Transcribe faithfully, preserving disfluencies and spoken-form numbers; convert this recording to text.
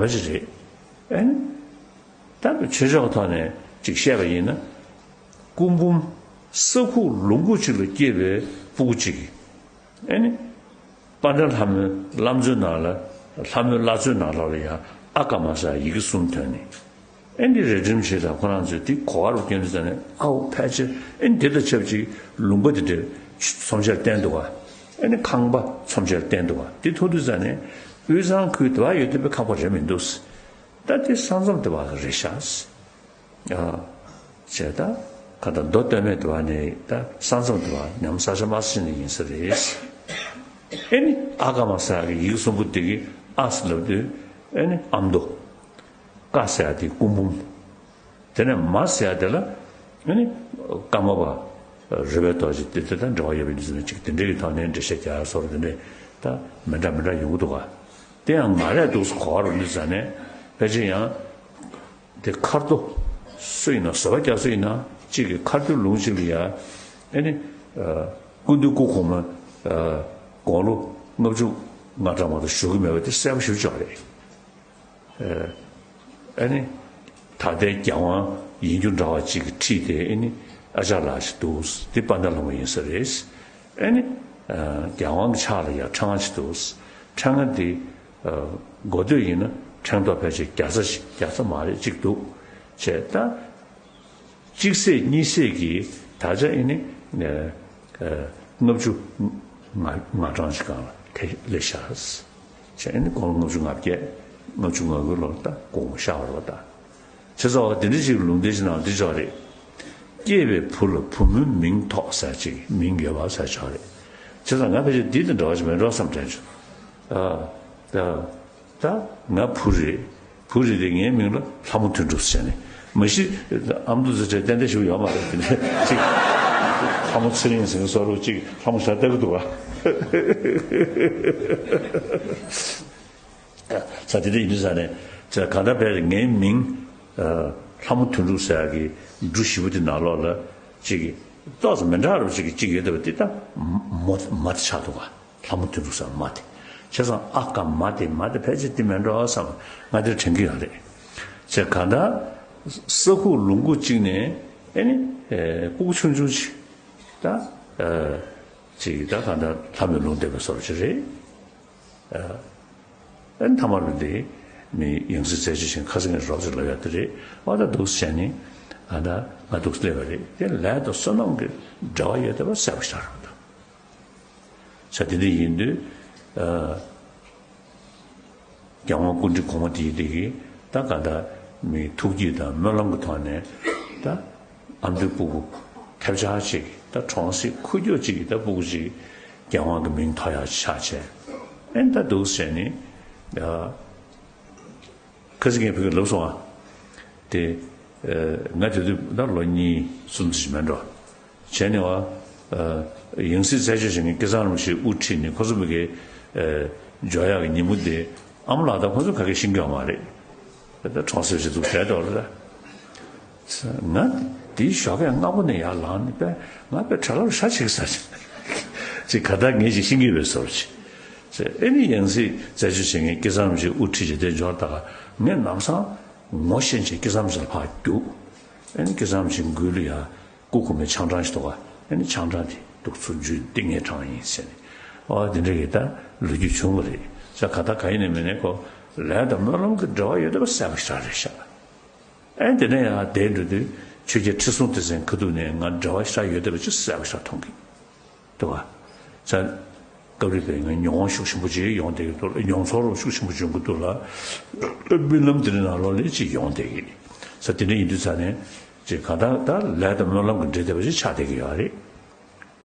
བ་ཞིག་རེད། ཨ་ནི། ད་ཆོས་ཕྱོགས་ཐོག་ནས་ཅིག་བཤད་པ་ཡིན་ན། སྐུ་འབུམ་ས་ཁུག་ལུང་ཁུག་ཅིག་ལ་སྐྱེས་པའི་སྤུ་གུ་ཅིག་གིས། ཨ་ནི། པཎ་ཌི་ལྷ་མོའི་བླ་མཚོའི་ནང་ལ། ལྷ་མོའི་བླ་མཚོའི་ནང་ལོགས་ལ་ཡང་ཨ་ཀ་མ་ས་ཡི་གེ་གསུམ་ཐོན་ནས། ཨ་ནི་རས་ཁྲིམས་ཆེ་དང་ཁོ་རང་ཚོས་དེ་གོ་བ་རུ་བསྐྱོན་དུས་ཙ་ནས། ཨའོ་ཕལ་ཆེར་ཨ་ནི་དེ་དང་ཆབས་ཅིག་ལུང་པ་དེ་འདྲའི་ཚོམས་ཆེར་བསྟན་འདུག་ག་ཨ་ནི་ཁང་པ་ཚོམས་ཆེར་བསྟན་འདུག་ག་དེ་མཐོང་དུས་ཙ་ནས། དབུས་གཙང་ཁུལ་དེ་བ་ཡོད་བསྡད་པའི་ཁང་པ་རེད་མི་འདུག་ད་དེ་ས་མཚམས་དེ་བ་རེད་ཤག་ཨ། བྱས་ད་ག་ད་མདོ་སྟོད་སྨད་དེ་བ་ནས་ད་ས་མཚམས་དེ་བ་ཉམས་ས་ཆ་དམའ་ས་ཞིག་ནས་ཡིན་ས་རེད། ཨེ་ནི་ཨ་ཀ་མ་ས་གི་ཡིག་གསུམ་པོ་དེ་གི་ཨ་ཟེར་ལབ་དུས། ཨེ་ནི་ཨ་མདོ། ཀ་ཟེར་ཡ་དེ་སྐུ་འབུམ། དེ་ནས་མ་ཟེར་ཡ་དེ་ལ། ཨེ་ནི་ཀརྨ་པ་རོལ་པའི་རྡོ་རྗེ་དེ་དེ་དང་འབྲེལ་བ་ཡོད་པའི་ནུས་ཚོད་ཅིག་དེ་འདྲའི་གི་ཐོག་ནས་འགྲེལ་བཤད་རྒྱག་ཡ་སོགས་དེ་འདྲའི་ད་མི་འདྲ་མི་འདྲ་ཡོང་གི་འདུག་ག་དེ་ཡང་ང་རས་འདུག་སེ་གོ་བ་རུ་འདི་ཟ་ནས་ཕལ་ཆེར་ཡང་། དེ་ཁ་རྡོ་སུ་ཡིན་ན། བཟོ་པ་རྒྱག་སུ་ཡིན་ན་གཅིག་གིས་ཁ་རྡོའི་ལུང་གཅིག་ལ་ཡ། ཨེ་ནི། ཨ། སྐུ་མདུན་སྐུ་གོང་མ། ཨ། དགུང་ལོ་ལྔ་བཅུ་ང་གྲངས་མ་གཏོགས་བཞུགས་ཀྱི་མེད་པ་དེ་གསལ་པོ་ཞེ་པོ་ཅིག་རེད། ཨ། ཨེ་ནི། ད་ལྟའི་རྒྱལ་དབང་ཡིན་རྒྱུ་འདྲ་བ་ཅིག་གི་ཁྲིད་དེ། ཨེ་ནི། ཨ་ཅག་ལགས་ཤིག་འདུག་དེ་དཔལ་ལྡན་ལྷ་མོ་ཡིན་ས་རེད། ཨེ་ནི། ཨ། རྒྱལ་དབང་གི་ཕྱག་ལ་ཡ་ཕྲེང་བ་ཅིག་འདུག་ཕྲེང་བ་དེ། ཨ། མགོ་སྟོད་ཡིན་ན་ཕྲེང་རྡོག་ཕལ་ཆེར་བརྒྱ་རྩ་ཞིག་བརྒྱ་རྩ་མ་རེད་ཅིག་འདུག་བྱས་ད། གཅིག་ཟེར་གཉིས་ཟེར་གྱིས་ད་ཆ་ཨེ་ནི། ཨ། ལྔ་བཅུ་ང་ང་གྲངས་ཤིག་སྒང་ལ་དེ་སླེབས་ཤག་བྱས་ཨེ་ནི་དགུང་ལོ་ལྔ་བཅུ་ང་བརྒྱད། ལྔ་བཅུ་ང་དགུའི་ལོར་ད་དགོངས་པ་ཤར་བ་རེད་པ་ད། བྱས་ཙང་དེ་འདྲ་ཞིག་ལུང་བསྟན་ཞིག་གནང་། འདི་ཅོག་རེད། སྐྱེས་པའི་བུ་ལ་བུ་མོའི་མིང་ཐོགས་ཟེར་ཅིག་མིང་ཡོད་པ་ཟེར་ཅོག་རེད། བྱས་ཙང་ང་ཕལ་ཆེར་འདི་དང་འདྲ་བ་ཞིག་མེད་འགྲོ་བསམ་དྲན་བྱུང་། ཨ། ད་ད་ང་བུ་རེད། བུ་རེད་དེ་ངའི་མིང་ལ་ལྷ་མོ་དོན་གྲུབ་ཟེར་ནས། མ་གཞི་ཨ་མདོ་ཚེ་ཁྲལ་ཏན་ཏན་ཞིག་ཡོད་མ་རེད། དེ་ནས་ཅིག་ལྷ་མོ་ཚེ་རིང་ཟེར་མཁན་བཟོ་འདྲ་ཅིག་ལྷ་མོ་ཞེ་དྲག་ལྟ་གི་འདུག་ག་ས་དེ་འདྲ་ཡིན་དུས་ས་ནས། ཅེས་གང་ལྟར་བས་ངའི་མིང་། ཨ། ལྷ་མོ་དོན་གྲུབ་ཟེར་ཡག་གི་འབྲུ་བཞི་པོ་དེ་ནང་ལོགས་ལ་ཅིག་གི་ཏོག་ཙམ་མི་འདྲ་བ་ཅིག་གི་ཅིག་ཡོད་བསྡད་པ་དེ་ད་མ་མ་དེ་ཆགས་འདུག་ག་ལྷ་མོ་དོན་གྲུབ་ཟེར་མ་དེ། བྱས་ཙང་ཨ་ཀ་མ་དེ་མ་དེ་ཕལ་ཆེར་དེ་མིན་འགྲོ་བསམ། ང་དེར་དྲན་གྱི་ཡོད་རེད། ཅེས་གང་ལྟར་ས་ཁུག་ལུང་ཁུག་ཅིག་ནས། ཨེ་ནི། ཨེ། སྤུ་གུ་ཆུང་ཆུང་ཅིག་ད། ཨ། ཅིག་ད་གང་ལྟར་ལྷ་མོའི་ལུང་བསྟན་པའི་བཟོ་འདྲ་ཅིག་རེད། ཨ། ཨ་ནི་ཐ་མར་འདི་མི་ཡང་སྲིད་རྩད་གཅོད་བྱེད་མཁན་ཁ་སང་ངས་རོབ་ཙམ་ལབ་ཡག་དེ་རེད། ཨ། ད་འདུག་སེ་བྱས་ནས་ཨ་ད་ང་འདུག་སེ་སླེབས་པ་རེད། དེ་ལས་དང་བསོད་ནམས་ཀྱི་འབྲེལ་བ་ཡོད་བསྡད་པ་གསལ་པོ་ཞིག་རེད་འདུག་ས་དེ་འདྲ་ཡིན་དུས། ཨ། རྒྱལ་དབང་སྐུ་ཕྲེང་གོང་མ་དེ་ཡིན་དེ་གིས་ད་ག་ད་མི་ཐུགས་བསྐྱེད་དང་སྨོན་ལམ་གྱི་ཐོག་ནས་ད་ཨ་མདོའི་སྤུ་གུ་ཐེབས་ཆག་ཅིག་ད་གྲོང་གསེབ་ཁུག་ཀྱོག་ཅིག་གི་ད་སྤུ་གུ་ཅིག་རྒྱལ་དབང་གི་མིང་ཐོགས་ཡག་ཆགས་བྱས། ཨེ་ད་འདུག་སེ་བྱས་ནས། ཨ། ཁ་སང་ངས་ཕ་གིར་ལབ་སོང་ཨ། དེ། ཨ། ང་དེ་དུས་ད་ལོ་གཉིས་གསུམ་ཙམ་ཞིག་མེད་འགྲོ། བྱས་ནས་བ། ཨ། ཡང་སྲིད་རྩད་གཅོད་བྱེད་མཁན་སྐལ་བཟང་རིན་པོ་ཆེས་དབུ་ཁྲིད་ནས་ཁོ་ཚོ་ཕ་གིར། ཨ། འབྱོར་ཡག་གི་ཉིན་མོ་དེ། ཨ་མ་ལགས་དང་ཁོ་ཚོ་ག་གེ་ཤེས་ཀྱི་ཡོད་མ་རེད། ད་གྲོང་གསེབ་ཅིག་འདུག་བསྡད་འདུག་ལ། ང་དེའི་ཞོགས་ཀས་སྔ་པོ་ནས་ཡར་ལངས་ནས་པས་ང་པས་གྲྭ་ལ་ཞག་གཅིག་ཟ་ཅིག་ག་ད་ངས་ཅིག་ཤེས་ཀྱི་ཡོད་པའི་བཟོ་འདྲ་ཅིག་ཨེ་ནི་ཡང་སྲིད་རྩད་གཅོད་བྱེད་མཁན་སྐལ་བཟང་རིན་པོ་ཆེས་དབུ་ཁྲིད་བྱས་དེ་འབྱོར། ད་ག་ངས་ལམ་སང་ངོ་ཤེས་བྱས་སྐལ་བཟང་རིན་པོ་ཆེ་ལ་ཕར་རྒྱུགས། ཨེ་ནི་སྐལ་བཟང་རིན་པོ་ཆེ་མགུལ་ལ་ཡ་སྐུ་གོང་མའི་ཆང་ཊང་ཞིག་འདུག་ག་ཨེ་ནི་ཆང་ཊང་དེ་འདུག་ཚུར་འཇུས་ཏེ་ངའི་ཊང་ཡིན་ཟེར་ནས། ཨོ་དེ་འདྲ་གི་ད་ལོ་རྒྱུས་བྱུང་བ་རེད། ས་ག་ད་ག་ཡིན་ནའི་མིན་ནའི་ཁོ་ལས་དང་སྨོན་ལམ་གྱི་འབྲེལ་བ་ཡོད་བསྡད་པ་གསལ་པོ་ཞེ་དྲག་རེད་ཤག་ཨེ་དེ་ནས་ཡང་བསྡད་འགྲོ་དུས་ཆོས་རྒྱལ་ཁྲི་སྲོང་ལྡེ་བཙན་ཁ་ཐུག་ནས་ང་འབྲེལ་བ་ཞེ་དྲག་ཡོད་བསྡད་པ་ཅིག་གསལ་པོ་ཞེ་དྲག་མཐོང་གི་འདུག་ག་ས། སྐབས་རེ་དེ་ངས་མྱོང་བ་ཤུགས་ཆེན་པོ་ཅིག་ཡོང་བསྡད་ཀྱི་འདུག་མྱོང་ཚོར་ཤུགས་ཆེན་པོ་བྱུང་གི་འདུག་ལ། རྨི་ལམ་དེ་འདྲའི་ནང་ལོགས་ལ་ཅིག་ཡོང་བསྡད་ཀྱི་རེད། ས་དེ་འདྲ་ཡིན་དུས་ས་ནས་ཅིག་གང་ལྟར་ད་ལས་དང་སྨོན་ལམ་གྱི་འབྲེལ་བསྡད་པ་ཅིག་ཆགས་བསྡད་ཀྱི་ཡོད་རེད།